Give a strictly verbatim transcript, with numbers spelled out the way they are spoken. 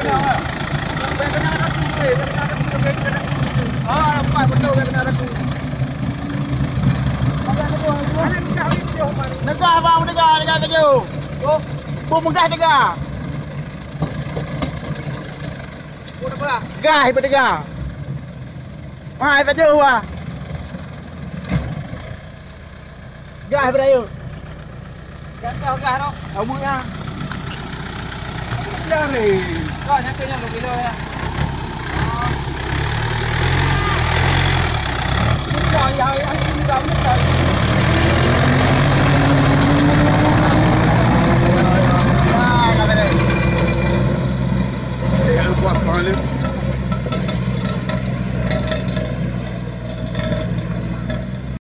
Teuga, bang, teuga, teuga, teuga. Bang, teuga, teuga. Gas, teuga. Hai, teuga, bang. Gas, bang, ayo. Jatuh gas tu. Abu ya. Dari. Kau nyatu nyang dua kilo ya. Bukan, ya, ya, ini dah bukan.